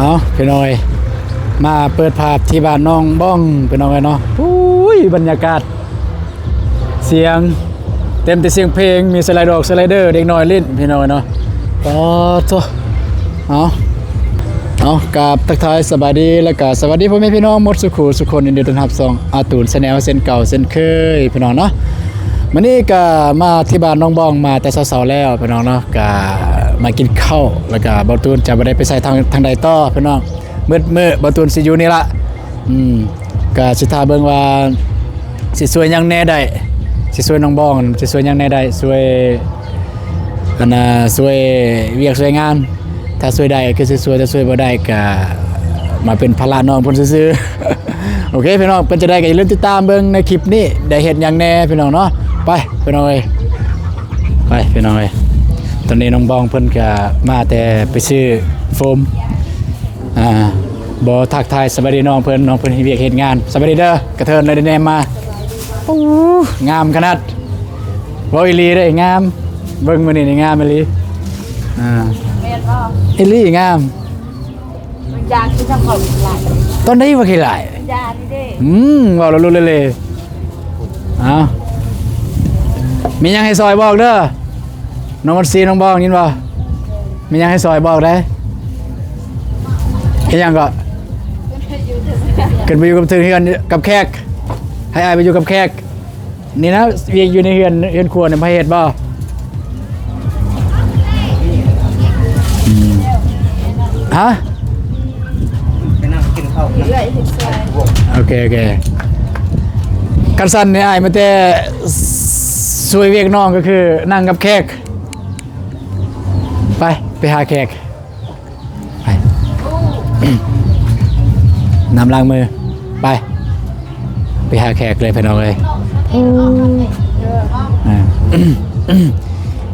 ເອົາ ພີ່ນ້ອງເອີຍ ມາເປີດພາບທີ່ບ້ານໜອງບອງ ພີ່ນ້ອງເອີຍເນາະ. ໂອ້ຍ ບັນຍາກາດ ສຽງເຕັມແຕ່ສຽງເພງ ມີສະໄລດອກສະໄລເດີ ເດັກນ້ອຍຫຼິ້ນ ພີ່ນ້ອງເອີຍເນາະ. ປາດໂທ້ ເອົາ ເອົາ ກາບທັກທາຍສະບາຍດີ ແລ້ວກະສະຫວັດດີພໍ່ແມ່ພີ່ນ້ອງໝົດສູ່ຄູ່ສູ່ຄົນ. ຍິນດີຕ້ອນຮັບຊ່ອງອາຕູນແຊນແນວເຊັ່ນເກົ່າເຊັ່ນເຄີຍ ພີ່ນ້ອງເນາະ. ມື້ນີ້ກະມາທີ່ບ້ານໜອງບອງ ມາແຕ່ເຊົ້າໆແລ້ວ ພີ່ນ້ອງເນາະ. ກະມາກິນເຂົ້າ ແລ້ວກະບ່າວຕູນຈະບໍ່ໄດ້ໄປໃສທາງ ທາງໃດຕໍ່ ພີ່ນ້ອງ. ໝົດມື້ບ່າວຕູນຊິຢູ່ນີ້ລະ. ອືມ ກະຊິຖ້າເບິ່ງວ່າຊິຊ່ວຍຫຍັງແດ່ໄດ້ ຊິຊ່ວຍໜອງບອງ ຊິຊ່ວຍຫຍັງແດ່ໄດ້ ຊ່ວຍ ອັນນ່າ ຊ່ວຍວຽກຊ່ວຍງານ. ຖ້າຊ່ວຍໄດ້ກະຊິຊ່ວຍ ຖ້າຊ່ວຍບໍ່ໄດ້ກະມາເປັນພາລະນ້ອງເພິ່ນຊື່ໆ. ໂອເຄ ພີ່ນ້ອງ ເປັນຈັ່ງໃດກະຢ່າລືມຕິດຕາມເບິ່ງໃນຄລິບນີ້ ໄດ້ເຮັດຫຍັງແດ່ ພີ່ນ້ອງເນາະ. ໄປ ພີ່ນ້ອງເອີຍ ໄປ ພີ່ນ້ອງເອີຍ. ຕອນນີ້ນ້ອງບອງເພິ່ນກະມາແຕ່ໄປຊື້ໂຟມ ອ່າ ບໍ່ທັກທາຍສະບາຍດີນ້ອງເພິ່ນ ນ້ອງເພິ່ນເຮັດວຽກເຮັດງານ. ສະບາຍດີເດີ ກະເທີນເລີຍໄດ້ແນມມາ. ໂອ້ ງາມຂະໜາດ ເວົ້າອີ່ຫຼີເດ້ ງາມ. ເບິ່ງມື້ນີ້ນີ້ງາມອີ່ຫຼີ. ອ່າ ແມ່ນບໍ່? ອີ່ຫຼີ ງາມ. ມັນຢາກກິນທຳເຂົ້າຫຼາຍ ຕອນໃດວ່າຂີ້ຫຼ້າຍ ມັນຢານີ້ເດ້. ອືມ ເວົ້າແລ້ວລຸເລ. ເອົາ ມີຫຍັງໃຫ້ຊ່ອຍບອກເດີ ນ້ອງວັນຊີ ນ້ອງບອງ ຍິນບໍ່? ມີຫຍັງໃຫ້ຊ່ອຍບອກໄດ້. ເຮັດຫຍັງເກາະ? ຂຶ້ນໄປຢູ່ກັບເທິງເຮືອນ ກັບແຂກ ໃຫ້ອ້າຍໄປຢູ່ກັບແຂກ. ນີ້ນະ ວຽກຢູ່ໃນເຮືອນ ເຮືອນຄົວນີ້ໃຜເຮັດບໍ່? ອືມ ຮະ? ໄປນັ່ງກິນເຂົ້າ ເອື້ອຍເຮັດຊ່ວຍ. ໂອເຄ ໂອເຄ ຄັນຊັ້ນນີ້ອ້າຍມາແຕ່ຊ່ວຍວຽກນ້ອງ ກະຄືນັ່ງກັບແຂກ. ໄປ ໄປຫາແຂກ ໄປ ນ້ຳລ້າງມື ໄປ ໄປຫາແຂກເລີຍ ພີ່ນ້ອງເອີຍ. ອ່າ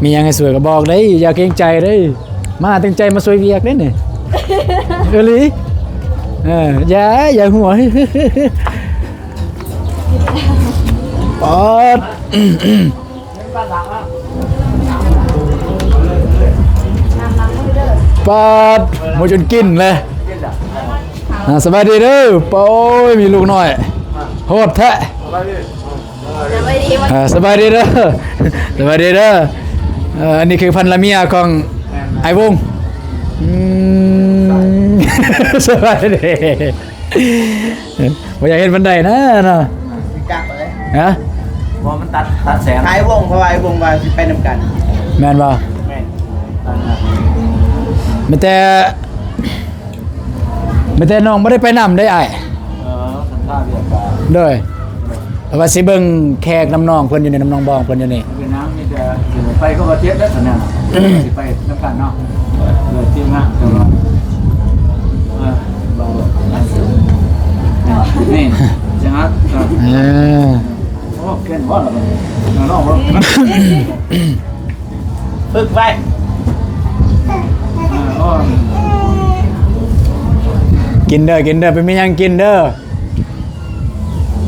ມີຫຍັງໃຫ້ຊ່ວຍກະບອກໄດ້ ຢ່າເກງໃຈເດ້. ມາຕັ້ງໃຈມາຊ່ວຍວຽກເດ້ນີ້ ອີ່ຫຼີ. ເອີ ຢ່າ ຢ່າຫົວ ປາດ ປາດ ໝົດຈົນກິນເລີຍ. ອ່າ ສະບາຍດີເດີ. ໂອ້ຍ ມີລູກນ້ອຍ ໂຫດແທ້. ສະບາຍດີ ອ່າ ສະບາຍດີເດີ ສະບາຍດີເດີ. ເອີ ອັນນີ້ຄືພັນລະເມຍຂອງອ້າຍວົງ. ອືມ ສະບາຍດີ. ບໍ່ຢາກເຫັນປານໃດນະເນາະ. ຊິກັກເລີຍ ຮະ? ບໍ່ ມັນຕັດ ຕັດແສງ ຂາຍວົງ ເພາະວ່າອ້າຍວົງວ່າຊິໄປນຳກັນ. ແມ່ນບໍ່? ແມ່ນ. ມີແຕ່ ມີແຕ່ນ້ອງບໍ່ໄດ້ໄປນຳເດ້ອ້າຍ. ເອີ ສັນພາວຽກກະ ໂດຍ ວ່າຊິເບິ່ງແຂກນຳນ້ອງເພິ່ນຢູ່ນີ້ ນຳນ້ອງບອງເພິ່ນຢູ່ນີ້. ເປັນຫຍັງ ມີແຕ່ໄປເຂົາກະເຈັບແລ້ວ ສັນນະ ຊິໄປນຳກັນເນາະ. ເອີ ທີມງານ ແຕ່ວ່າ ເອີ ເວົ້າ ນີ້ ຈັ່ງນັ້ນ ເອີ ໂອ້ ແກ່ນບໍ່ລະບັດນີ້ ນ້ອງບໍ່ ຝຶກໄວ້. ກິນເດີ ກິນເດີ ໄປມີຫຍັງກິນເດີ.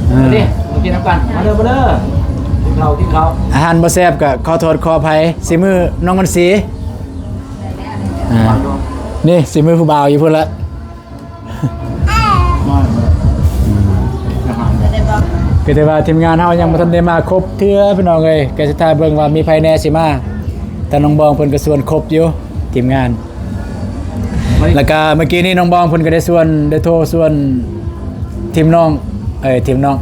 ເອີ ມາເດີ ມາກິນນຳກັນ ມາເດີ ມາເດີ ກິນເຂົ້າ ກິນເຂົ້າ. ອາຫານບໍ່ແຊບກະຂໍໂທດຂໍອະໄພ ສີມືນ້ອງວັນສີ. ອ່າ ນີ້ສີມືຜູ້ບ່າວຢູ່ພຸ້ນລະ. ກະແຕ່ວ່າທີມງານເຮົາຍັງບໍ່ທັນໄດ້ມາຄົບເທື່ອ ພີ່ນ້ອງເອີຍ. ກະຊິຖ້າເບິ່ງວ່າມີໃຜແດ່ຊິມາ ແຕ່ນ້ອງບອງເພິ່ນກະຊວນຄົບຢູ່ ທີມງານ. ແລ້ວກະມື້ກີ້ນີ້ນ້ອງບອງເພິ່ນກະໄດ້ຊວນ ໄດ້ໂທຊວນທີມນ້ອງ ເອີຍ ທີມນ້ອງ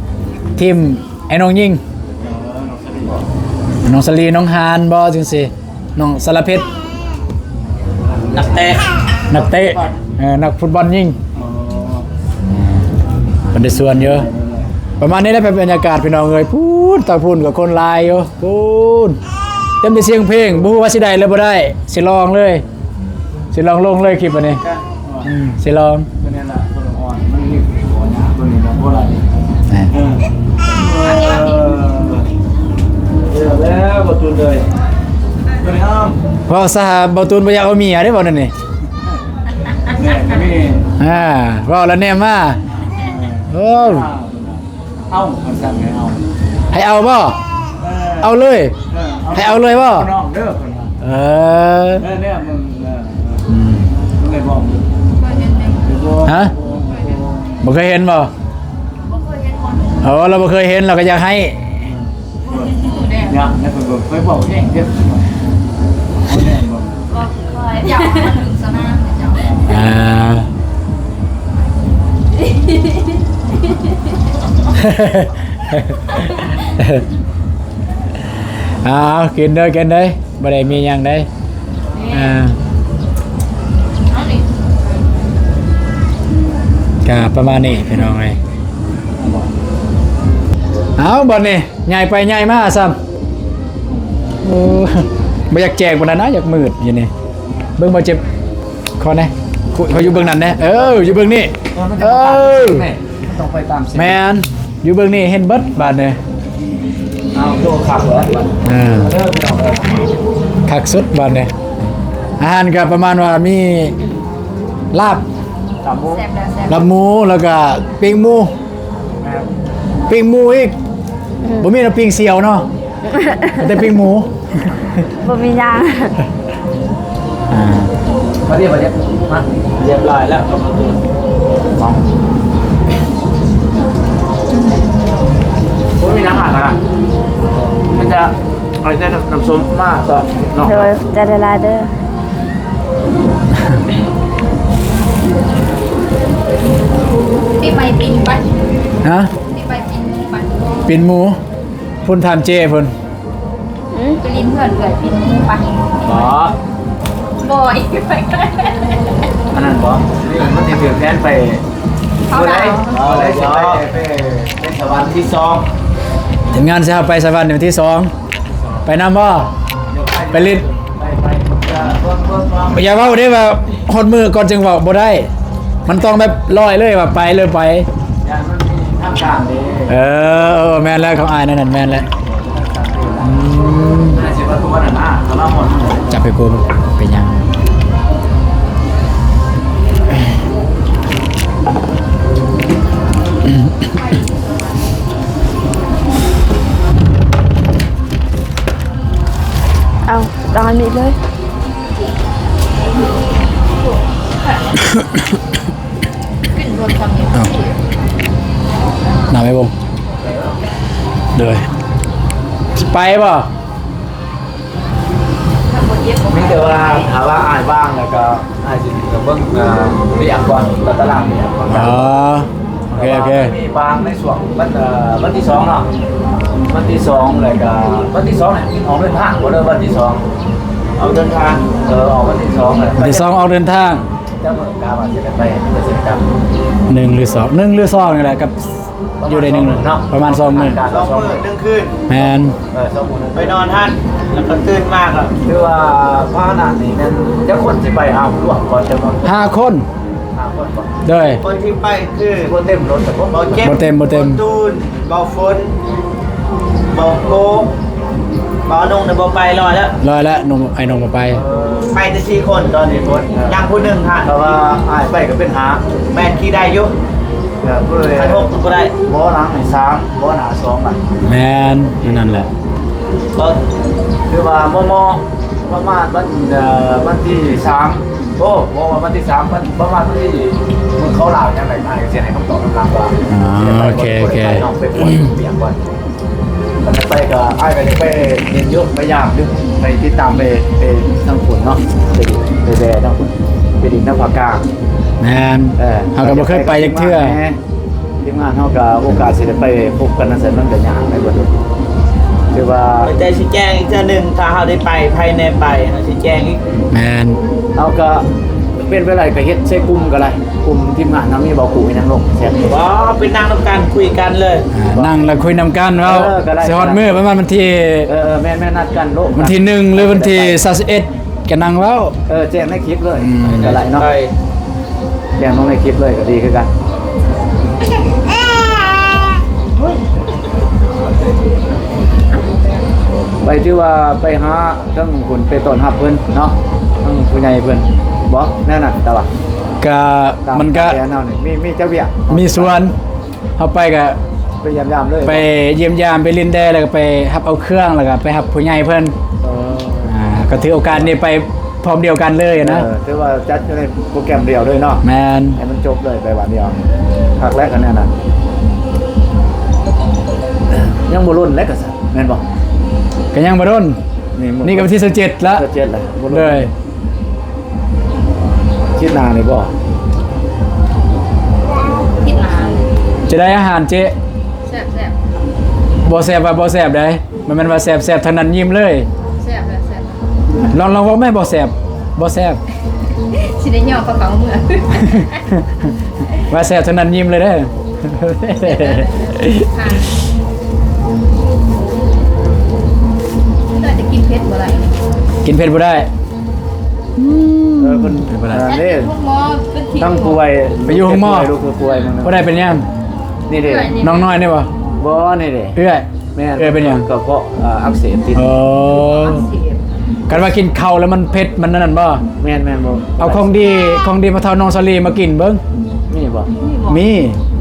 ທີມໄອ້ນ້ອງຍິງ ນ້ອງສາລີ ນ້ອງຫານບໍ່ ຈັ່ງຊີ້ ນ້ອງສາລະເພັດ ນັກເຕະ ນັກເຕະ ເອີ ນັກຟຸດບອນຍິງ. ເພິ່ນໄດ້ຊວນຢູ່ ປະມານນີ້ແຫຼະ ເປັນບັນຍາກາດ ພີ່ນ້ອງເອີຍ. ພຸ້ນ ທາງພຸ້ນກະຄົນຫຼາຍຢູ່ ພຸ້ນ ເຕັມແຕ່ສຽງເພງ. ບໍ່ຮູ້ວ່າຊິໄດ້ຫຼືບໍ່ໄດ້ ຊິລອງເລີຍ ຊິລອງລົງເລີຍຄລິບອັນນີ້. ອືມ ຊິລອງ ຕົວນີ້ລະ ຕົວອ່ອນ ມັນມີຕົວຍາກ ຕົວນີ້ລະບໍ່ໄດ້. ເອີ ເອີ ແລ້ວບໍ່ຕຸນເລີຍ ຕົວນີ້ອ້າມ ເວົ້າຊະ ບໍ່ຕຸນບໍ່ຢາກເອົາເມຍເດ້ ເວົ້າແນວນີ້. ແມ່ນ ມີ ອ່າ ເວົ້າລະແນມມາ ເອີ ເອີ. ເອົາ ຄັນຊັ້ນໃຫ້ເອົາ ໃຫ້ເອົາບໍ່? ເອີ ເອົາເລີຍ ເອີ ເອົາ ໃຫ້ເອົາເລີຍບໍ່? ນ້ອງເດີ ເພິ່ນວ່າ ເອີ ເອີ ແນວເບິ່ງ ເອີ ອືມ ເພິ່ນໄດ້ບອກ ເພິ່ນເຮັດແນວ ຮະ? ບໍ່ເຄີຍເຫັນບໍ່? ບໍ່ເຄີຍເຫັນບໍ່? ໂອ້ ລາວບໍ່ເຄີຍເຫັນ ລາວກໍຢາກໃຫ້. ຍັງ ຍັງບໍ່ເຄີຍເວົ້າແຮງເດ້. ບໍ່ຄ່ອຍ ຢາກມາເຖິງສະໜາມເຈົ້າ. ອ່າ ເອົາ ກິນເດີ ກິນເດີ. ບໍ່ໄດ້ມີຫຍັງໃດ. ນີ້ ອ່າ ເອົານີ້ ກະປະມານນີ້ພີ່ນ້ອງເອີຍ. ເອົາ ບັດນີ້ ໃຫຍ່ໄປໃຫຍ່ມາຊ້ຳ. ໂອ້ ບໍ່ຢາກແຈກປານໃດນະ ຢາກມືດຢູ່ນີ້. ເບິ່ງບໍ່ເຈັບ ຂໍແດ່ ເຂົາຢູ່ເບິ່ງນັ້ນແດ່. ເອີ ຢູ່ເບິ່ງນີ້. ເອີ ມັນຕ້ອງໄປຕາມເສັ້ນ ແມ່ນ ຢູ່ເບິ່ງນີ້ເຫັນເບິດບາດນີ້. ເອົາ ໂຕຄັກເບິດບາດ. ເອີ ເດີ ພີ່ນ້ອງເອີຍ ຄັກສຸດບາດນີ້. ອາຫານກໍປະມານວ່າມີລາບ ລາບໝູ ແຊບແລ້ວ ແຊບ ລາບໝູ ແລ້ວກໍປີ້ງໝູ ແມ່ນ ປີ້ງໝູອີກ. ອືມ ບໍ່ມີເນາະ ປີ້ງສ່ຽວເນາະ ແຕ່ປີ້ງໝູ. ບໍ່ມີຫຍັງ. ອ່າ ມາເດ ມາເດ ມາ ຮຽບຮ້ອຍແລ້ວ. ບໍ່ມີນ້ຳຫາກນະ ມັນຈະເອົາແຕ່ນ້ຳ ນ້ຳສົ້ມມາຊະເນາະ. ໂດຍ ໃຈຫຼາຍໆເດີ. ປີໃໝ່ປິ່ນໄປ ຮະ? ປີໃໝ່ປິ່ນໝູໄປ ປິ່ນໝູ. ພຸ້ນຖາມເຈ້ພຸ້ນ. ອືມ ໄປຫຼິ້ນເຮືອນເອື້ອຍ ປິ່ນໝູໄປ. ບໍ່ ບໍ່ ອີກໄປ ອັນນັ້ນບໍ່? ມັນຊິຖືກແຜນໄປ ເຮົາ ມື້ໃດ ເຮົາ ມື້ໃດຊິໄປ ໄປ ໄປສະຫວັນທີສອງ. ທີມງານຊິເຮົາໄປສະຫວັນວັນທີສອງ. ໄປນຳບໍ່? ໄປຫຼິ້ນ. ໄປ ໄປ ຢ່າເວົ້າເດ້ວ່າຮອດມື້ກ່ອນຈຶ່ງເວົ້າ ບໍ່ໄດ້. ມັນຕ້ອງແບບລອຍເລີຍວ່າໄປເລີຍໄປ. ຢ້ານມັນມີທາງການເດ້. ເອີ ເອີ ແມ່ນແລ້ວ ຂອງອ້າຍນັ້ນແມ່ນແລ້ວ. ອືມ ຈັບໄປກູ ເປັນຫຍັງ? ເອົາ ຕາມນີ້ເລີຍ. ເອົາ ນ້ຳໃຫ້ເບິ່ງ ໂດຍ ຊິໄປບໍ່? ມີແຕ່ວ່າຖ້າວ່າອ້າຍວ່າງ ແລ້ວກໍອ້າຍຊິໄປເບິ່ງ ເອີ ວຽກກ່ອນ ຕະຫຼາດວຽກກ່ອນ. ອໍ ໂອເຄ ໂອເຄ ແຕ່ວ່າມັນມີວ່າງໃນຊ່ວງວັນ ເອີ ວັນທີສອງເນາະ ວັນທີສອງ ແລ້ວກໍວັນທີສອງນີ້ອອກເດີນທາງບໍ່ເດີ ວັນທີສອງ ອອກເດີນທາງ. ເອີ ອອກວັນທີສອງ ວັນທີສອງອອກເດີນທາງ. ເຈົ້າເບິ່ງກະວ່າຊິໄດ້ໄປ ກໍຊິໄດ້ກັບ ໜຶ່ງ ຫຼື ສອງ ໜຶ່ງ ຫຼື ສອງ ນີ້ແຫຼະ ກັບ ຢູ່ໄດ້ໜຶ່ງ ປະມານສອງມື້ເນາະ ປະມານສອງມື້ ສອງມື້ໜຶ່ງຄືນ. ແມ່ນ ເອີ ສອງມື້ໜຶ່ງ ໄປນອນຫັ້ນ ແລ້ວກໍຕື່ນມາກໍ ຖືວ່າພາຫະນະນີ້ແມ່ນຈັກຄົນຊິໄປ? ເອົາລວມກ່ອນຈຳນວນ ຫ້າຄົນ ຫ້າຄົນບໍ່? ໂດຍ ຄົນທີ່ໄປຄື ບໍ່ເຕັມລົດ ບໍ່ເຕັມ ບໍ່ເຕັມ ບໍ່ເຕັມ ບໍ່ຕູນ ບໍ່ຝົນ ບໍ່ໂກ ບໍ່ນົງນະບໍ່ໄປ ລອຍແລ້ວ ລອຍແລ້ວ ນົງ ໄອ້ນົງບໍ່ໄປ. ເອີ ໄປແຕ່ສີ່ຄົນຕອນນີ້ພຸ້ນ ຍັງຜູ້ໜຶ່ງຫັ້ນ ເພາະວ່າອ້າຍໄປກໍເປັນຫ້າ ແມ່ນຂີ່ໄດ້ຢູ່. ເອີ ຄັນຫົກກໍບໍ່ໄດ້ ບໍ່ຫຼັງນີ້ສາມ ບໍ່ໜ້າສອງບາດ. ແມ່ນ ແນວນັ້ນແຫຼະ ກໍຖືວ່າເໝາະໆ ປະມານວັນ ເອີ ວັນທີສາມ ໂອ້ ບໍ່ວ່າວັນທີສາມ ມັນປະມານວັນທີ ມື້ເຂົາລາວຍັງໄດ້ ອ້າຍກໍຊິໃຫ້ຄຳຕອບນຳຫຼັງວ່າ ອ່າ ໂອເຄ ໂອເຄ ນ້ອງໄປກວດວຽກກ່ອນ ຄັນໄປກໍ ອ້າຍກໍຢາກໄປຫຼິ້ນຢູ່ ໄປຢາມຢູ່ ໄປຕິດຕາມໄປ ໄປທາງພຸ້ນເນາະ ໄປ ໄປແວ່ທາງພຸ້ນ ໄປຫຼິ້ນທາງພາກກາງ. ແມ່ນ ເອີ ເຮົາກໍບໍ່ເຄີຍໄປຈັກເທື່ອ. ທີມງານເຮົາກໍໂອກາດຊິໄດ້ໄປພົບກັນນັ້ນຊັ້ນ ມັນກໍຍາກໃນເບິດ ຖືວ່າ ແຕ່ຊິແຈ້ງອີກເທື່ອໜຶ່ງ ຖ້າເຮົາໄດ້ໄປ ໃຜແນ່ໄປ ເຮົາຊິແຈ້ງອີກ. ແມ່ນ ເຮົາກໍເປັນໄປໄດ້ກໍເຮັດໃສ່ກຸ່ມກໍໄດ້ ກຸ່ມທີມງານເຮົາມີບໍ່ ຄູ່ຫຍັງລົງແຊດ ບໍ່ ໄປນັ່ງນຳກັນ ຄຸຍກັນເລີຍ. ອ່າ ນັ່ງແລ້ວຄຸຍນຳກັນເວົ້າ ເອີ ກໍໄດ້ ຊິຮອດມື້ປະມານວັນທີ ເອີ ເອີ ແມ່ນໆ ນັດກັນໂລດ ວັນທີໜຶ່ງ ຫຼື ວັນທີຊາວເອັດ ກໍນັ່ງເວົ້າ ເອີ ແຈ້ງໃນຄລິບເລີຍ ອືມ ກໍໄດ້ເນາະ ແຈ້ງລົງໃນຄລິບເລີຍກໍດີຄືກັນ. ໄປ ຖືວ່າໄປຫາທາງພຸ້ນ ໄປຕ້ອນຮັບເພິ່ນເນາະ ທາງຜູ້ໃຫຍ່ເພິ່ນ ບໍ່ ແນວນັ້ນ ແຕ່ວ່າ ກະ ກະ ມັນກະ ແຕ່ແນວນີ້ ມີ ມີຈັກວຽກ ມີສ່ວນ ເຮົາໄປກະໄປຢ້ຽມຢາມເລີຍ ໄປຢ້ຽມຢາມ ໄປຫຼິ້ນແດ່ ແລ້ວກໍໄປຮັບເອົາເຄື່ອງ ແລ້ວກໍໄປຮັບຜູ້ໃຫຍ່ເພິ່ນ. ເອີ ອ່າ ກໍຖືໂອກາດນີ້ໄປ ພ້ອມດຽວກັນເລີຍນະ. ເອີ ຖືວ່າຈັດຢູ່ໃນໂປຣແກຣມດຽວເລີຍເນາະ. ແມ່ນ. ໃຫ້ມັນຈົບເລີຍໄປບາດດຽວ. ຄັກແລ້ວຄັນແນວນັ້ນ. ຍັງບໍ່ດົນແລ້ວກະຊັ້ນ ແມ່ນບໍ່? ກະຍັງບໍ່ດົນ. ນີ້ ນີ້ກະວັນທີຊາວເຈັດລະ. ຊາວເຈັດລະ. ບໍ່ດົນ. ໂດຍ. ທິດໜ້ານີ້ບໍ່? ທິດໜ້າ. ຈະໄດ້ອາຫານເຈ? ແຊບໆ. ບໍ່ແຊບວ່າບໍ່ແຊບໃດ. ມັນແມ່ນວ່າແຊບ ແຊບເທົ່ານັ້ນຍິ້ມເລີຍ. ແຊບແຫຼະ ແຊບ. ລອງ ລອງເວົ້າແມ້ ບໍ່ແຊບ ບໍ່ແຊບ. ຊິໄດ້ຍ້ອງເຂົາເມືອ. ວ່າແຊບເທົ່ານັ້ນຍິ້ມເລີຍເດີ. ແຊບແລ້ວ ແຕ່ຈະກິນເຜັດບໍ່ໄດ້. ກິນເຜັດບໍ່ໄດ້. ອືມ ເອີ ເພິ່ນ ເປັນບໍ່ໄດ້. ອັນນີ້ ໂຮງໝໍເປັນທີ່ ທັງປ່ວຍ ໄປຢູ່ໂຮງໝໍ. ລູກເພິ່ນປ່ວຍ ບໍ່ໄດ້ເປັນຫຍັງ. ນີ້ເດ້ ນ້ອງນ້ອຍນີ້ບໍ່? ບໍ່ ນີ້ເດ້ ເອື້ອຍ. ແມ່ນ ເອື້ອຍເປັນຫຍັງ? ກະເພາະ ເອີ ອັກເສບຕິດ. ອໍ ອັກເສບ. ຄັນວ່າກິນເຂົ້າແລ້ວມັນເຜັດ ມັນອັນນັ້ນບໍ່? ແມ່ນໆ. ບໍ່ ເອົາຂອງດີ ຂອງດີພໍ່ເຖົ້ານ້ອງສາລີມາກິນເບິ່ງ. ມີບໍ່? ມີ ມີ.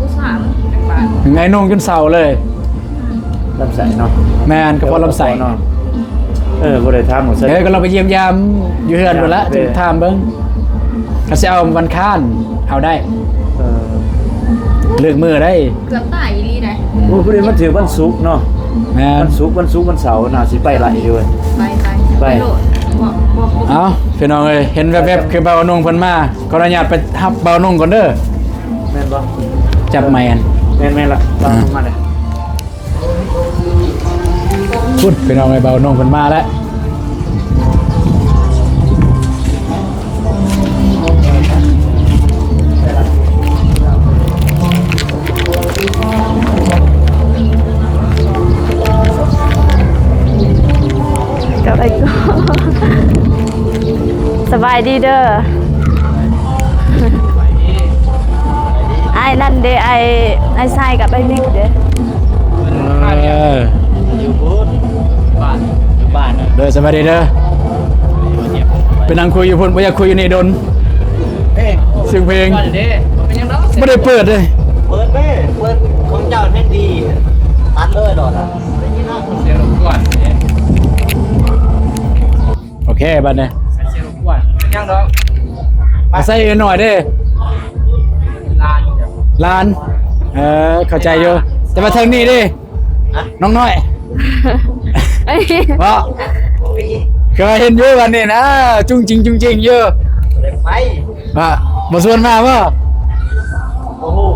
ອຸດສ່າ ໄອ້ນົງຈົນເຊົາເລີຍ. ລຳໄສ້ເນາະ. ແມ່ນ ກະເພາະລຳໄສ້. ເອີ ບໍ່ໄດ້ຖາມ. ເອີ ກະລອງໄປຢ້ຽມຢາມຢູ່ເຮືອນພຸ້ນລະ ຈຶ່ງຖາມເບິ່ງ. ຄັນຊິເອົາວັນຄານ ເອົາໄດ້. ເອີ ເລືອກມື້ໄດ້. ເກືອບຕາຍອີ່ຫຼີໄດ໋. ໂອ້ ພໍດີມັນຖືກວັນສຸກເນາະ. ແມ່ນ ວັນສຸກ ວັນສຸກ ວັນເສົາ ໜ້າຊິໄປໄດ້ຢູ່ເວີຍ. ໄປ ໄປ ໄປໂລດ. ເອົ້າ ພີ່ນ້ອງເອີຍ ເຫັນແວບໆ ຄືບ່າວນົງເພິ່ນມາ. ຂໍອະນຸຍາດໄປຮັບບ່າວນົງກ່ອນເດີ. ແມ່ນບໍ່? ຈັບໄມອັນ ແມ່ນໆ ລະ ບ່າວນົງມາເລີຍ. ພຸ້ນ ພີ່ນ້ອງເອີຍ ບ່າວນົງເພິ່ນມາແລ້ວ. ສະບາຍດີເດີ. ອ້າຍນັ້ນເດ ອ້າຍ ອ້າຍຊາຍກັບອ້າຍນິກເດ. ເອີ ຢູ່ພຸ້ນ ບ້ານ ຢູ່ບ້ານ. ໂດຍ ສະບາຍດີເດີ. ໄປນັ່ງຄຸຍຢູ່ພຸ້ນ ບໍ່ຢາກຄຸຍຢູ່ນີ້ດົນ. ເພງ ສຽງເພງ ເປັນຫຍັງດອກ ບໍ່ໄດ້ເປີດເດ້. ເປີດເດ້ ເປີດຂອງເຈົ້າແຮງດີ ຕັດເລີຍໂລດອະ. ໄດ້ຍິນເນາະ ສຽງລົບກວນເດ້. ໂອເຄ ບາດນີ້ ໃສ່ເສື້ອລູກກວນ ເປັນຫຍັງດອກ ມາໃສ່ໜ້ອຍເດ້ ຫຼານ ຫຼານ. ເອີ ເຂົ້າໃຈຢູ່ ແຕ່ວ່າເທິງນີ້ເດ້ ຮະ ນ້ອງນ້ອຍ ເນາະ ກະເຫັນຢູ່ບາດນີ້ນະ ຈຸ້ງຈິງຈຸ້ງຈິງຢູ່. ບໍ່ໄດ້ໄປ ວ່າບໍ່ຊວນມາບໍ່? ບໍ່ຮູ້.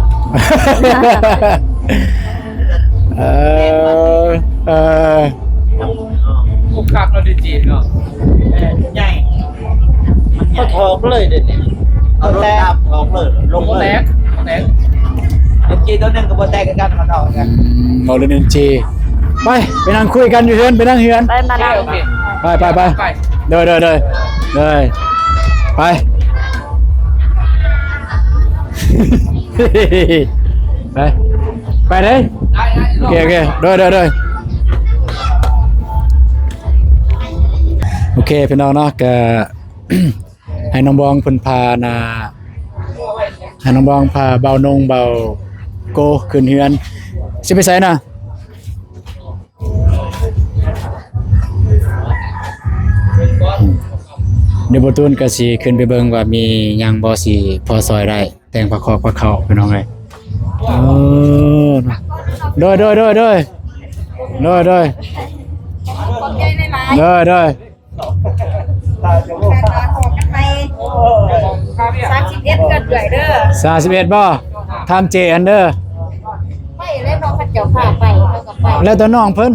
ເອີ ເອີ ໂອ້ ຄັກເນາະ ດີເຈເນາະ. ເອີ ໃຫຍ່ ມັນໃຫຍ່ ເຂົາຖອກເລີຍເດນີ້ ເອົາລົດຕາມຖອກເລີຍ ລົງເລີຍ ບໍ່ແຕກ ບໍ່ແຕກ. ເອັມຈີ ໂຕໜຶ່ງກະບໍ່ແຕກຄືກັນ ເຂົາຖອກຄືກັນ. ອືມ ເວົ້າເລື່ອງເອັມຈີ ໄປ ໄປນັ່ງຄຸຍກັນຢູ່ເຮືອນ ໄປນັ່ງເຮືອນ ໄປ ມານັ່ງ ໂອເຄ ໄປ ໄປ ໄປ ໂອເຄ ໂອເຄ ໂດຍ ໂດຍ ໂດຍ ໂດຍ ໄປ ໄປ ໄປເດ້. ໄດ້ ໄດ້ ໂອເຄ ໂອເຄ ໂດຍ ໂດຍ ໂດຍ ໂອເຄ ພີ່ນ້ອງເນາະ ກະໃຫ້ນ້ອງບອງເພິ່ນພານາ ໃຫ້ນ້ອງບອງພາບ່າວນົງ ບ່າວໂກຂຶ້ນເຮືອນ. ຊິໄປໃສນະ? ດຽວບ່າວຕູນກະຊິຂຶ້ນໄປເບິ່ງວ່າມີຫຍັງບໍ່ ຊິພໍຊ່ອຍໄດ້ ແຕ່ງພາຄອກພາເຂົ້າ ພີ່ນ້ອງເອີຍ. ເອີ ໂດຍ ໂດຍ ໂດຍ ໂດຍ ໂດຍ ໂດຍ ຂອບໃຈຫຼາຍໆ ໂດຍ ໂດຍ. ສາມສິບເອັດ ເດີ ສາມສິບເອັດບໍ່? ຖາມເຈອັນເດີ ໄປແລ້ວເນາະ ເຂົາເຈົ້າພາໄປ ເຮົາກະໄປ ແລ້ວແຕ່ນ້ອງເພິ່ນ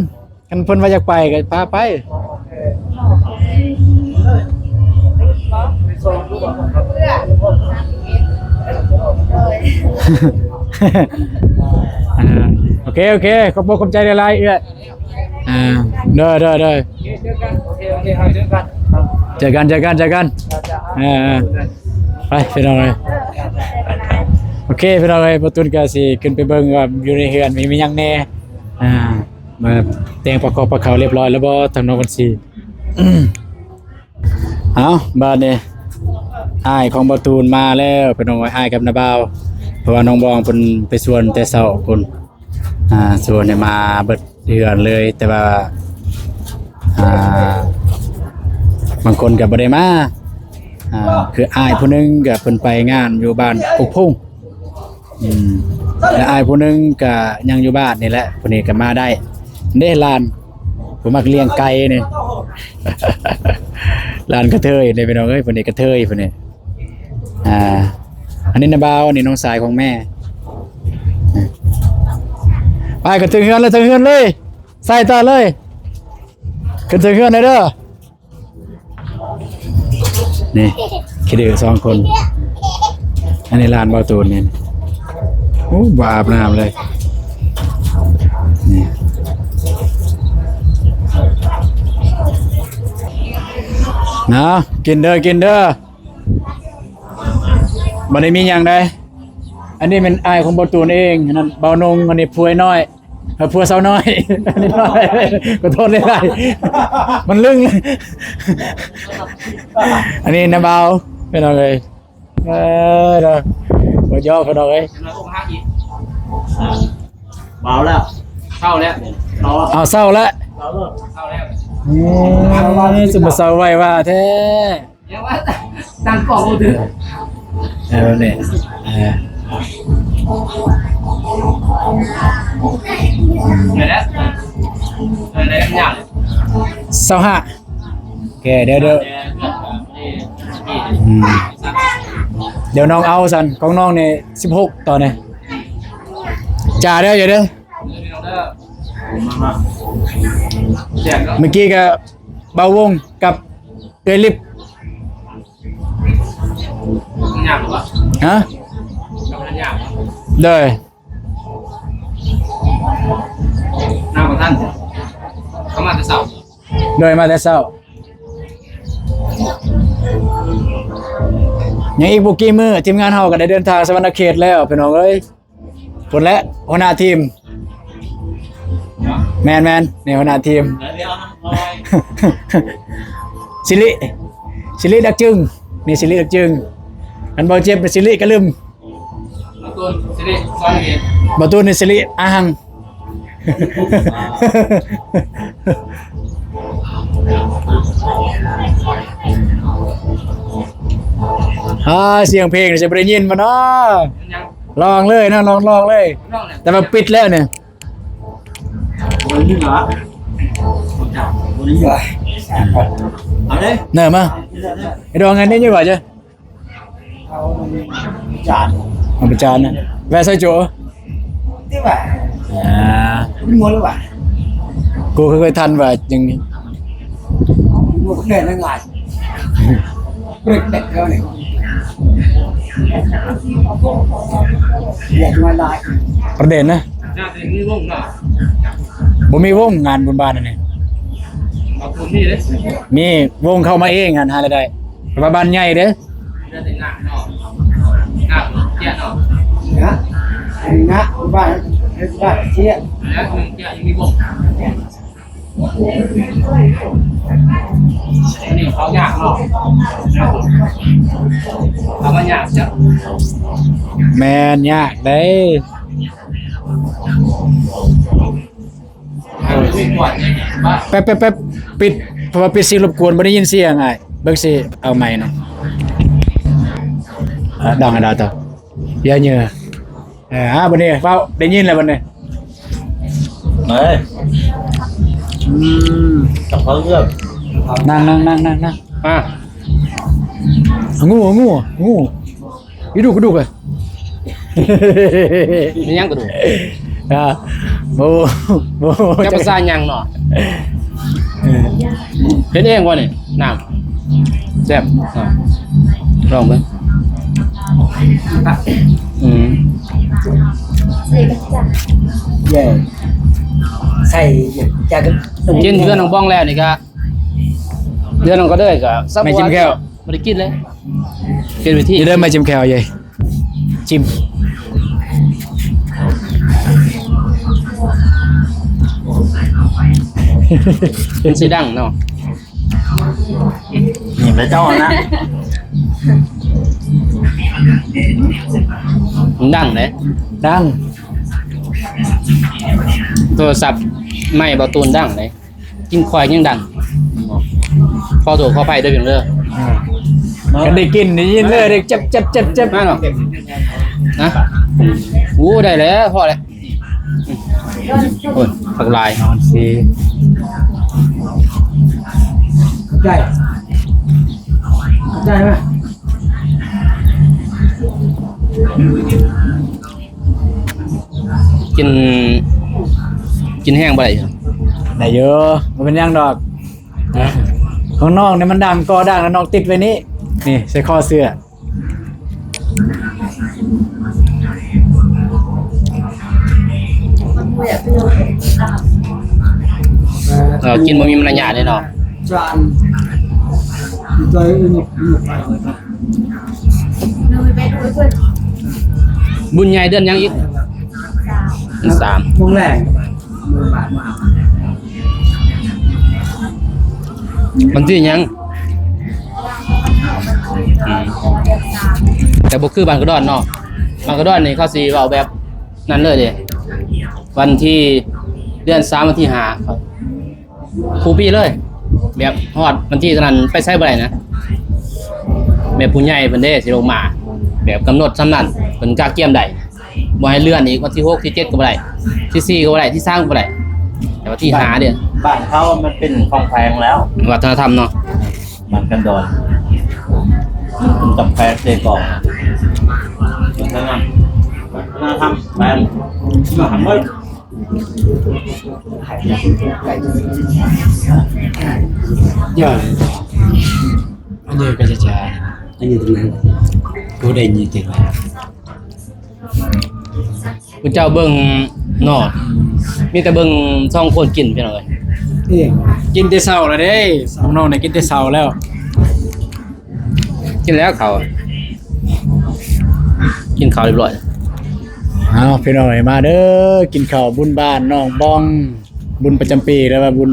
ຄັນເພິ່ນວ່າຢາກໄປກະພາໄປ. ໂອເຄ ໂອເຄ ຂອບອົກຂອບໃຈຫຼາຍໆ ເອື້ອຍ. ອ່າ ເດີ ເດີ ເດີ ເຈີກັນ ເຈີກັນ ເຈີກັນ ເອີ ເອີ ໄປ ພີ່ນ້ອງເອີຍ. ໂອເຄ ພີ່ນ້ອງເອີຍ ບ່າວຕູນກະຊິຂຶ້ນໄປເບິ່ງວ່າຢູ່ໃນເຮືອນມີ ມີຫຍັງແດ່. ອ່າ ມາແຕ່ງພາຄອກພາເຂົ້າລຽບຮ້ອຍແລ້ວບໍ່ ທາງນ້ອງເພິ່ນຊິ ເອົາ ບາດນີ້ ອ້າຍຂອງບ່າວຕູນມາແລ້ວ ພີ່ນ້ອງເອີຍ ອ້າຍກັບນ້າບ່າວ ເພາະວ່ານ້ອງບອງເພິ່ນໄປຊວນແຕ່ເຊົ້າພຸ້ນ ອ່າ ຊວນໃຫ້ມາເບິດເຮືອນເລີຍ ແຕ່ວ່າ ອ່າ ບາງຄົນກະບໍ່ໄດ້ມາ ອ່າ ຄືອ້າຍຜູ້ໜຶ່ງກໍເພິ່ນໄປງານຢູ່ບ້ານກົກພຸງ ອືມ ແລະ ອ້າຍຜູ້ໜຶ່ງກໍຍັງຢູ່ບ້ານນີ້ແຫຼະ ຜູ້ນີ້ກໍມາໄດ້ເດ້. ຫຼານ ຜູ້ມັກລ້ຽງໄກ່ນີ້ ຫຼານກະເທີຍນີ້ພີ່ນ້ອງເອີຍ ຜູ້ນີ້ກະເທີຍຜູ້ນີ້. ອ່າ ອັນນີ້ນ້າບ່າວ ອັນນີ້ນ້ອງຊາຍຂອງແມ່. ໄປ ຂຶ້ນເທິງເຮືອນເລີຍ ເທິງເຮືອນເລີຍ ໃສ່ຕໍ່ເລີຍ ຂຶ້ນເທິງເຮືອນເລີຍເດີ. ນີ້ ຂີ້ດື້ສອງຄົນ ອັນນີ້ຫຼານບ່າວຕູນນີ້. ໂອ້ ບໍ່ອາບນ້ຳເລີຍ ນີ້ ເນາະ ກິນເດີ ກິນເດີ. ບໍ່ໄດ້ມີຫຍັງໃດ ອັນນີ້ແມ່ນອ້າຍຂອງບ່າວຕູນເອງ ອັນນັ້ນບ່າວນົງ ອັນນີ້ຜົວນ້ອຍ ເອີ ຜົວສາວນ້ອຍ ອັນນີ້ນ້ອຍ ຂໍໂທດຫຼາຍໆ ມັນລຶ້ງ. ອັນນີ້ນະບ່າວ ພີ່ນ້ອງເອີຍ ເອີ ເນາະ ບໍ່ຢອກ ພີ່ນ້ອງເອີຍ. ເບົາແລ້ວ ເຊົາແລ້ວ ເອົາ ເຊົາແລ້ວ ເຊົາແລ້ວ ອືມ ຊິມາເຊົາໄວວ່າແທ້. ຍັງວ່າຕັ້ງກ້ອງບໍ່ຖືກ ເອີ ແບບນີ້ ເອີ ແມ່ນແລ້ວ ເອີ ໄດ້ຍາກ ຊາວຫ້າ ໂອເຄ ດຽວ ດຽວ ອືມ ດຽວນ້ອງເອົາຊັ້ນ ຂອງນ້ອງນີ້ສິບຫົກ ຕອນນີ້ ຈ້າເດີ ຢ່າເດີ. ເມື່ອກີ້ກໍບ່າວວົງກັບເອື້ອຍລິບ ຍາກບໍ່? ຮະ? ໂດຍ ມາບໍ່ທັນ ເຂົາມາແຕ່ເຊົ້າ ໂດຍ ມາແຕ່ເຊົ້າ. ຍັງອີກບໍ່ກີ່ມື້ ທີມງານເຮົາກໍໄດ້ເດີນທາງສະຫວັນນະເຂດແລ້ວ ພີ່ນ້ອງເອີຍ. ພຸ້ນແຫຼະ ຫົວໜ້າທີມ ແມ່ນໆ ນີ້ຫົວໜ້າທີມ ສິລິ ສິລິດັກຈຶງ ນີ້ສິລິດັກຈຶງ ຄັນບໍ່ເຈັບສິລິກະລຶມ ບ່າວຕູນນີ້ສິລິອາຫັງ ອາ ສຽງເພງຈະບໍ່ໄດ້ຍິນບໍ່ເນາະ? ລອງເລີຍເນາະ ລອງ ລອງເລີຍ ແຕ່ວ່າປິດແລ້ວນີ້ ເນີມາ ໄອ້ດອງ ອັນນີ້ຢູ່ວ່າຈະ ເອົາໄປຈານນະ ແວ່ໃສ່ໂຈ ຕິວ່າ ອ່າ ມັນມ່ວນຫຼືວ່າ ກູຄືເຄີຍທັນວ່າຈັ່ງນີ້ ແມ່ນຫຍັງ ປະເດັນນະ ບໍ່ມີວົງງານບຸນບ້ານອັນນີ້ ມີວົງເຂົ້າມາເອງຫັ້ນ ຫາລາຍໄດ້ ແຕ່ວ່າບ້ານໃຫຍ່ເດ້. ແມ່ນຍາກເດ້. ແປັບໆໆ ປິດ ເພາະວ່າປິດສິ່ງລົບກວນ ບໍ່ໄດ້ຍິນສຽງອ້າຍ. ເບິ່ງຊິເອົາໃໝ່ນະ ເອີ ດັງອັນດາວຕໍ່ ຢ່າເຫຍື້ອ ເອີ ອ່າ ບັດນີ້ເວົ້າ ໄດ້ຍິນແລ້ວບັດນີ້ ເອີຍ ອືມ ຈັບເຂົາເລື່ອງ ນັ່ງໆໆໆ ອ່າ ງູ ງູ ງູ ອີດູກະດູກ ເອີຍ ມີຫຍັງກະດູກ ອ່າ ໂອ້ ໂອ້ ຈັກພາສາຫຍັງເນາະ ເອີ ເຮັດເອງບໍ່ນີ້ ນ້ຳ ແຊບ ອ່າ ລອງເບິ່ງ ອືມ ເຢ້ ໃສ່ຈາກ ກິນເຮືອນນ້ອງບອງແລ້ວນີ້ກະ ເດືອນໜຶ່ງກໍເລີຍກໍສັບ ແມ່ຈິ້ມແຂ້ວ ບໍ່ໄດ້ກິນເລີຍ ປ່ຽນວິທີ ນີ້ເດີ ແມ່ຈິ້ມແຂ້ວເຢ້ ຈິ້ມ ມັນຊິດັງເນາະ ນີ້ແມ່ເຈົ້ານະ ມັນດັງເດ້ ດັງ ໂທລະສັບໃໝ່ບ່າວຕູນດັງເດ້. ກິນຄວາຍຍັງດັງ ຂໍໂທດຂໍອະໄພເດີ ພີ່ນ້ອງເດີ ອ່າ ຄັນໄດ້ກິນໄດ້ຍິນເລີຍ ເດັກເຈັບໆໆໆ ມາເນາະ ນະ ໂອ້ ໄດ້ແລ້ວ ພໍແລ້ວ ໂອ້ຍ ຜັກຫຼາຍ ນອນຊີ ຂອບໃຈ ຂອບໃຈມາ ກິນ ກິນແຮງບໍ່ໄດ້ ໄດ້ຢູ່ ບໍ່ເປັນຫຍັງດອກ. ຂອງນ້ອງນີ້ມັນດັງ ກໍດັງ ແລ້ວນ້ອງຕິດໄວ້ນີ້ ນີ້ໃສ່ຄໍເສື້ອ ເອີ ກິນບໍ່ມີມາລະຍາດເດ້ເນາະ. ຈານ ອີ່ຕ້ອຍ ອຸຍຸກ ອຸຍຸກ ບຸນໃຫຍ່ເດືອນຫຍັງອີກ? ເດືອນສາມ ໂມງແລງ ວັນທີຫຍັງ? ອືມ ແຕ່ບໍ່ຄືບ້ານກະດອນເນາະ ບ້ານກະດອນນີ້ເຂົາຊິເວົ້າແບບນັ້ນເລີຍເດ້ ວັນທີ ເດືອນສາມ ວັນທີຫ້າ ຄູ່ປີເລີຍ ແບບຮອດວັນທີເທົ່ານັ້ນໄປໃສບໍ່ໄດ້ນະ ແບບຜູ້ໃຫຍ່ເພິ່ນເດ້ຊິລົງມາ ແບບກຳນົດສ່ຳນັ້ນ ເພິ່ນກະກຽມໄດ້ ບໍ່ໃຫ້ເລື່ອນອີກ ວັນທີຫົກ ທີເຈັດ ກໍບໍ່ໄດ້ ທີສີ່ ກໍບໍ່ໄດ້ ທີສາມ ກໍບໍ່ໄດ້ ແຕ່ວ່າທີຫ້າເດ້. ບ້ານເຂົາມັນເປັນຂອງແຂວງແລ້ວ ວັດທະນະທຳເນາະ ບ້ານກະດອນ ເປັນກຳແພງເສກອງ ວັດທະນະທຳ ວັດທະນະທຳແຂວງ ມາຫາເໝິດ. ຢ່າ ອັນນີ້ກໍຈະ ຈະ ອັນນີ້ຕະແໜ່ງ ຜູ້ໃດຍິນຈັງ ຜູ້ເຈົ້າເບິ່ງເນາະ ມີແຕ່ເບິ່ງສອງຄົນກິນ ພີ່ນ້ອງເອີຍ ກິນແຕ່ເຊົ້າແລ້ວເດ້ ນ້ອງໆ ນີ້ກິນແຕ່ເຊົ້າແລ້ວ. ກິນແລ້ວເຂົ້າ ກິນເຂົ້າຮຽບຮ້ອຍ. ເອົາ ພີ່ນ້ອງເອີຍ ມາເດີ ກິນເຂົ້າບຸນບ້ານນ້ອງບອງ ບຸນປະຈຳປີ ຫຼືວ່າບຸນ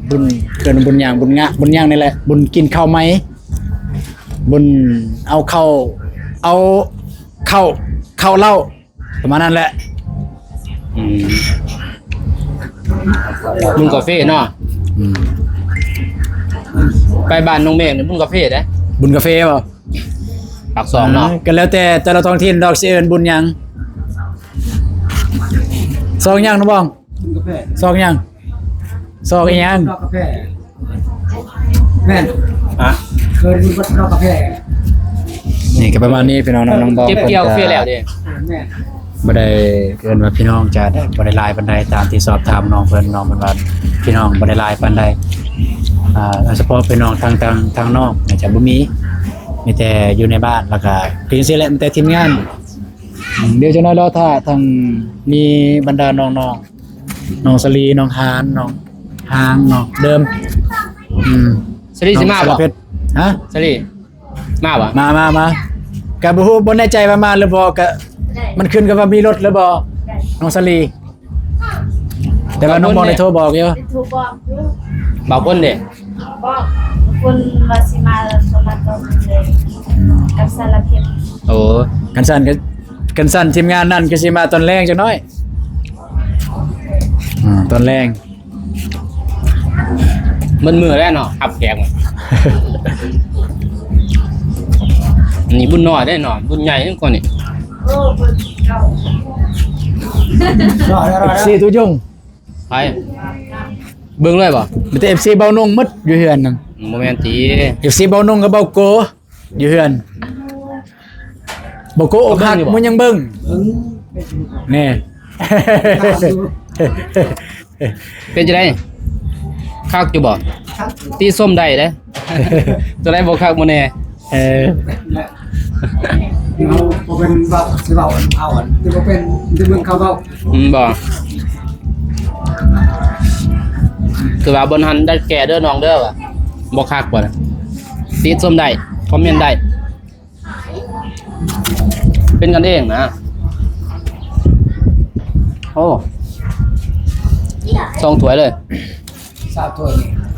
ບຸນ ເອີ້ນບຸນຫຍັງ ບຸນງະ ບຸນຫຍັງນີ້ແຫຼະ ບຸນກິນເຂົ້າໃໝ່ ບຸນເອົາເຂົ້າ ເອົາເຂົ້າ ເຂົ້າເຫຼົ້າ ປະມານນັ້ນແຫຼະ. ອືມ ບຸນກາເຟເນາະ. ອືມ ໄປບ້ານນ້ອງເມກນີ້ບຸນກາເຟເດ້. ບຸນກາເຟບໍ່? ປາກຊ່ອງເນາະ. ເອີ ກໍແລ້ວແຕ່ແຕ່ລະທ້ອງຖິ່ນດອກ ຊິເອີ້ນບຸນຫຍັງ. ຊອກຫຍັງນ້ອງບອງ? ບຸນກາເຟ. ຊອກຫຍັງ? ຊອກອີ່ຫຍັງ? ດອກກາເຟ. ແມ່ນ ຮະ ເຄີຍຢູ່ວັດດອກກາແຟ. ນີ້ກໍປະມານນີ້ພີ່ນ້ອງເນາະ ນ້ອງບອງ ເກັບກ່ຽວກາເຟແລ້ວເດ້. ແມ່ນ ບໍ່ໄດ້ ເອີ້ນວ່າພີ່ນ້ອງຈະໄດ້ ບໍ່ໄດ້ຫຼາຍປານໃດ ຕາມທີ່ສອບຖາມນ້ອງເພິ່ນ ນ້ອງເພິ່ນວ່າພີ່ນ້ອງບໍ່ໄດ້ຫຼາຍປານໃດ. ອ່າ ໂດຍສະເພາະພີ່ນ້ອງທາງ ທາງ ທາງນອກໜ້າຈະບໍ່ມີ ມີແຕ່ຢູ່ໃນບ້ານ ແລ້ວກໍຄືຈັ່ງຊີ້ແຫຼະ ມີແຕ່ທີມງານ. ອືມ ດຽວຈັກໜ້ອຍລໍຖ້າທາງ ມີບັນດານ້ອງໆ ນ້ອງສາລີ ນ້ອງຫານ ນ້ອງຫາງ ນ້ອງເດີມ. ອືມ ສາລີຊິມາບໍ່? ນ້ອງສາລະເພັດ ຮະ? ສາລີມາບໍ່? ມາ ມາ ມາ ກະບໍ່ຮູ້ ບໍ່ແນ່ໃຈວ່າມາຫຼືບໍ່ ກະ ໄດ້ ມັນຂຶ້ນກັບວ່າມີລົດຫຼືບໍ່ ໄດ້ ນ້ອງສາລີ. ແຕ່ວ່ານ້ອງບອງໄດ້ໂທບອກຢູ່ ໄດ້ໂທບອກຢູ່. ບາງຄົນເດ້? ບອກຄົນວ່າຊິມາ ປະມານຕອນແລງ ອືມ ກັບສາລະເພັດ. ໂອ້ ຄັນຊັ້ນກໍ ຄັນຊັ້ນທີມງານນັ້ນກໍຊິມາຕອນແລງຈັກໜ້ອຍ. ອືມ ຕອນແລງ ໝົດມື້ແລ້ວເນາະ ຮັບແຂກ. ອັນນີ້ບຸນນ້ອຍເດ້ເນາະ ບຸນໃຫຍ່ກວ່ານີ້. ໂອ້ ບຸນເກົ່າ ເອັຟຊີ ຕູຍົງ ໃຜ ເບິ່ງເລີຍບໍ່? ມີແຕ່ ເອັຟຊີ ເບົານົງໝົດຢູ່ເຮືອນນັ້ນ. ບໍ່ແມ່ນຕິ ເອັຟຊີ ເບົານົງກັບເບົາໂກ ຢູ່ເຮືອນ. ບໍ່ໂກ ອົກຫັກ ເບິ່ງຢູ່ບໍ່? ມັນຍັງເບິ່ງ ເບິ່ງ ແນ່. ເປັນຈັ່ງໃດ? ຄັກຢູ່ບໍ່? ຕິຊົມໄດ້ເດ້. ຕົວໃດບໍ່ຄັກບໍ່ແນ່. ເອີ ເຮົາບໍ່ເປັນວ່າຊິເວົ້າເອົາອັນທີ່ບໍ່ເປັນ ທີ່ເບິ່ງເຂົາເວົ້າ. ອືມ ບໍ່ ຄືວ່າບ່ອນຫັ້ນໄດ້ແກ້ເດີນ້ອງເດີ ວ່າບໍ່ຄັກວ່າ ຕິຊົມໄດ້ ຄອມເມັນໄດ້ ເປັນກັນເອງນະ. ໂອ້ ສອງຖ້ວຍເລີຍ ສາມຖ້ວຍ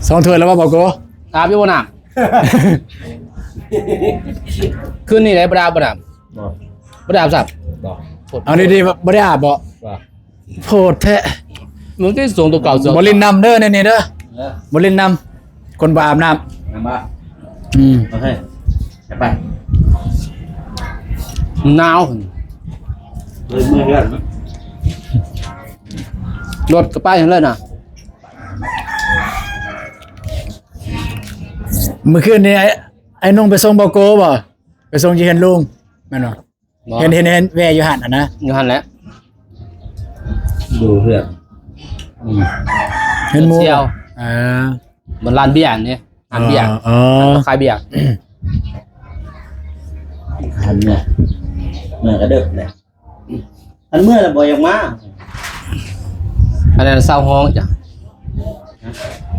ສອງຖ້ວຍແລ້ວບໍ່ ບໍ່ໂກ? ອາບຢູ່ບໍ່ນ້ຳ? ຄືນນີ້ໄດ້ບໍ່ໄດ້ອາບບໍ່ນ້ຳ? ບໍ່ ບໍ່ໄດ້ອາບຊ້ຳ. ບໍ່ ເອົາດີໆ ບໍ່ໄດ້ອາບບໍ່? ບໍ່ ໂພດແທ້ ມຶງຄືສົ່ງຕົວເກົ່າ ບໍ່ຫຼິ້ນນຳເດີ ແນວນີ້ເດີ ເອີ ບໍ່ຫຼິ້ນນຳ ຄົນບໍ່ອາບນ້ຳ ແມ່ນບໍ່? ອືມ ໂອເຄ. ໄປ ໜາວ ເລີຍເມືອເຮືອນ ລົດກໍໄປຫັ້ນເລີຍນະ. ມື້ຄືນນີ້ ໄອ້ ໄອ້ໜຸ່ງໄປສົ່ງບ່າວໂກບໍ່? ໄປສົ່ງຢູ່ເຮືອນລຸງແມ່ນບໍ່? ບໍ່ ເຫັນ ເຫັນ ເຫັນແວ່ຢູ່ຫັ້ນຫັ້ນນະ. ຢູ່ຫັ້ນແຫຼະ ຢູ່ເຮືອນ ອືມ ເຮືອນໝູ່ ເອີ ມັນຮ້ານເບຍນີ້ ຮ້ານເບຍ ອໍ ຂາຍເບຍ ຫັ້ນເມືອ ເມືອກະເດິກແຫຼະ. ອັນເມື່ອລະບໍ່ຢາກມາ ອັນນັ້ນເຊົ່າຫ້ອງຈ້ະ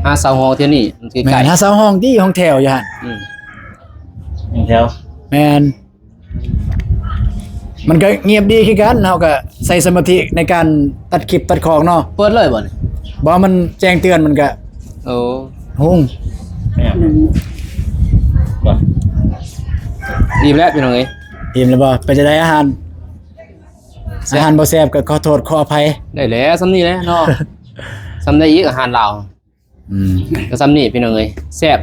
ຫາເຊົ່າຫ້ອງແຖວນີ້ ມັນໃກ້ໆ ແມ່ນ ຫາເຊົ່າຫ້ອງຕິ ຫ້ອງແຖວຢູ່ຫັ້ນ ອືມ ຫ້ອງແຖວ ແມ່ນ ມັນກໍງຽບດີຄືກັນ ເຮົາກໍໃສ່ສະມາທິໃນການຕັດຄລິບຕັດຂອງເນາະ. ເປີດເລີຍບໍ່ນີ້? ບໍ່ ມັນແຈ້ງເຕືອນ ມັນກໍ ໂອ້ ຮຸ່ງ ອີ່ມແລ້ວພີ່ນ້ອງເອີຍ. ອີ່ມແລ້ວບໍ່? ເປັນຈັ່ງໃດອາຫານ? ອາຫານບໍ່ແຊບກໍຂໍໂທດຂໍອະໄພ ໄດ້ແຫຼະ ສ່ຳນີ້ແຫຼະເນາະ. ສ່ຳໃດອີກ ອາຫານລາວ ອືມ ກໍສ່ຳນີ້ພີ່ນ້ອງເອີຍ ແຊບ.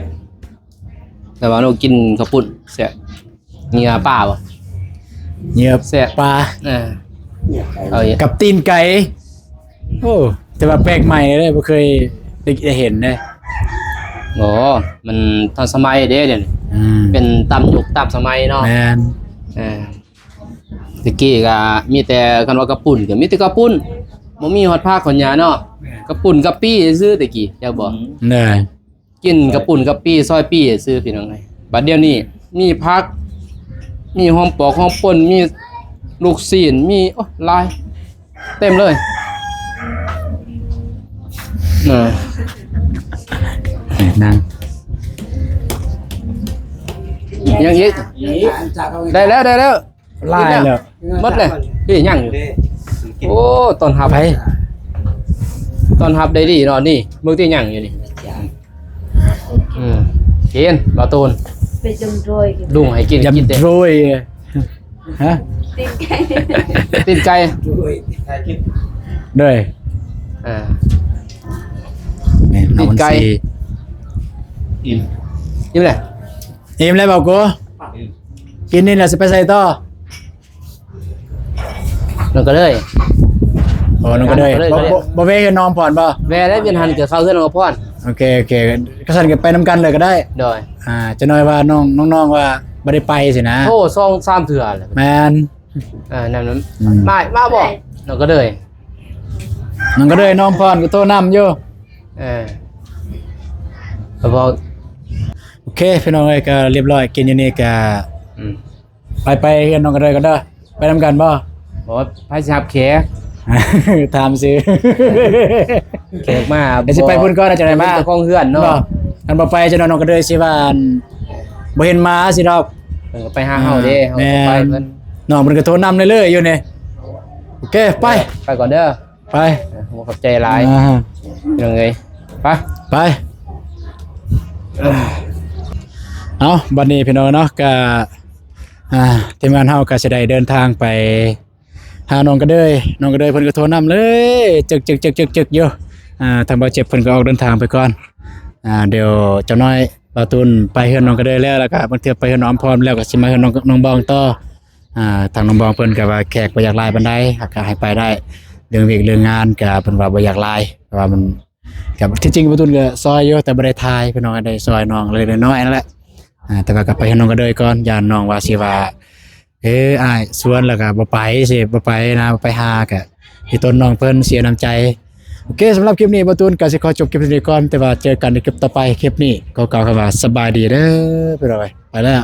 ແຕ່ວ່າໜູກິນເຂົ້າປຸ້ນແຊບ ເຫຍື່ອປາບໍ່? ເຫຍື່ອ ແຊບ ປາ ເອີ ເອົາອີກ ກັບຕີນໄກ່. ໂອ້ ແຕ່ວ່າແປກໃໝ່ເດ້ ບໍ່ເຄີຍໄດ້ເຫັນເດ້. ອໍ ມັນທັນສະໄໝເດ້ດຽວນີ້ ອືມ ເປັນຕາມຍຸກຕາມສະໄໝເນາະ. ແມ່ນ ເອີ ແຕ່ກີ້ກໍມີແຕ່ ຄັນວ່າເຂົ້າປຸ້ນກໍມີແຕ່ເຂົ້າປຸ້ນ ບໍ່ມີຮອດຜັກ ຄົນຍາເນາະ. ແມ່ນ ເຂົ້າປຸ້ນກະປິຊື່ໆ ແຕ່ກີ້ ຈັກບໍ່? ອືມ ເອີ ກິນເຂົ້າປຸ້ນກະປິ ຊອຍປີ້ຊື່ພີ່ນ້ອງເອີຍ. ບັດດຽວນີ້ມີຜັກ ມີຫອມປອກຫອມປົ່ນ ມີລູກຊີ້ນ ມີ ໂອ້ ຫຼາຍ ເຕັມເລີຍ ເອີ ນັ່ງ ຍັງອີກ ໄດ້ແລ້ວ ໄດ້ແລ້ວ ຫຼາຍແລ້ວ ໝົດແລ້ວ ນີ້ຍັງຢູ່. ໂອ້ ຕ້ອນຮັບ ໄປ ຕ້ອນຮັບໄດ້ດີເນາະ. ນີ້ເບິ່ງຕິ ຍັງຢູ່ນີ້ ອືມ ກິນ ບ່າວຕູນ ໄປຈົມໂດຍ ລຸງໃຫ້ກິນ ຢຳ ກິນເດ້ ໂດຍ ຮະ ຕີນໄກ່ ຕີນໄກ່ ໂດຍ ເດີ ອ່າ ແມ່ນ ຕີນໄກ່ ເອົາມັນຊິ ອີ່ມ ອີ່ມແລ້ວ ອີ່ມແລ້ວ ບ່າວໂກ ກິນນີ້ແລ້ວຊິໄປໃສຕໍ່? ນ້ອງກະເລີຍ ອໍ ນ້ອງກະເລີຍ ນ້ອງກະເລີຍ ບໍ່ ບໍ່ ບໍ່ແວ່ເຮືອນນ້ອງອຳພອນບໍ່? ແວ່ແລ້ວ ວຽນຫັ້ນກໍເຂົ້າເຮືອນນ້ອງອຳພອນ. ໂອເຄ ໂອເຄ ຄັນຊັ້ນກໍໄປນຳກັນເລີຍກໍໄດ້. ໂດຍ ອ່າ ຈັກໜ້ອຍວ່ານ້ອງ ນ້ອງໆວ່າບໍ່ໄດ້ໄປຊີ້ນະ. ໂອ້ ສອງສາມເທື່ອແລ້ວ. ແມ່ນ ເອີ ນັ້ນ ອືມ ມາ ມາບໍ່? ນ້ອງກະເລີຍ ນ້ອງກະເລີຍ ນ້ອງອຳພອນກໍໂທນຳຢູ່. ເອີ ກໍບອກ ໂອເຄ ພີ່ນ້ອງເອີຍ ກໍລຽບຮ້ອຍ ກິນຢູ່ນີ້ກໍ ອືມ ໄປ ໄປເຮືອນນ້ອງກະເລີຍກ່ອນເດີ. ໄປນຳກັນບໍ່? ບໍ່ ໃຜຊິຮັບແຂກ? ຖາມຊື່ ແຂກມາ ດຽວຊິໄປພຸ້ນກ່ອນ ເຈົ້າໄດ້ມາ ເປັນເຈົ້າຂອງເຮືອນເນາະ. ຄັນບໍ່ໄປ ເຈົ້ານ້ອງກະເລີຍຊິວ່າ ບໍ່ເຫັນມາຊິດອກ. ເອີ ໄປຫາເຮົາເດ້ ເຮົາໄປເພິ່ນ ນ້ອງເພິ່ນກໍໂທນຳເລື້ອຍໆຢູ່ນີ້. ໂອເຄ ໄປ ໄປກ່ອນເດີ ໄປ ເອີ ຂອບໃຈຫຼາຍ ອ່າ ພີ່ນ້ອງເອີຍ ໄປ ໄປ. ເອົາ ບັດນີ້ພີ່ນ້ອງເນາະ ກະ ອ່າ ທີມງານເຮົາກໍຊິໄດ້ເດີນທາງໄປຫານ້ອງກະເດີຍ. ນ້ອງກະເດີຍເພິ່ນກໍໂທນຳເລີຍ ຈຶກໆໆໆຢູ່. ອ່າ ທາງບ່າວເຈັບເພິ່ນກໍອອກເດີນທາງໄປກ່ອນ. ອ່າ ດຽວຈັກໜ້ອຍບ່າວຕູນໄປເຮືອນນ້ອງກະເດີຍແລ້ວ ແລ້ວກໍບາງເທື່ອໄປເຮືອນນ້ອງອຳພອນແລ້ວ ກໍຊິມາເຮືອນນ້ອງ ນ້ອງບອງຕໍ່. ອ່າ ທາງນ້ອງບອງເພິ່ນກໍວ່າແຂກບໍ່ຢາກຫຼາຍປານໃດ ກໍໃຫ້ໄປໄດ້ ເລື່ອງວຽກເລື່ອງງານກໍເພິ່ນວ່າບໍ່ຢາກຫຼາຍ ເພາະວ່າມັນ ກໍທີ່ຈິງບ່າວຕູນກໍຊ່ອຍຢູ່ ແຕ່ບໍ່ໄດ້ຖ່າຍ ພີ່ນ້ອງ ໄດ້ຊ່ອຍນ້ອງເລັກໆນ້ອຍໆນັ້ນແຫຼະ. ອ່າ ແຕ່ວ່າກໍໄປຫານ້ອງກະເດີຍກ່ອນ ຢ້ານນ້ອງວ່າຊິວ່າ ເອີ ອ້າຍຊວນແລ້ວກໍບໍ່ໄປ ຊິບໍ່ໄປນະ ບໍ່ໄປຫາ ກໍອີ່ຕົນນ້ອງເພິ່ນເສຍນ້ຳໃຈ. ໂອເຄ ສຳລັບຄລິບນີ້ບ່າວຕູນກໍຊິຂໍຈົບຄລິບເທົ່ານີ້ກ່ອນ ແຕ່ວ່າເຈີກັນໃນຄລິບຕໍ່ໄປ. ຄລິບນີ້ຂໍກ່າວຄຳວ່າສະບາຍດີເດີ ພີ່ນ້ອງເອີຍ ໄປແລ້ວ.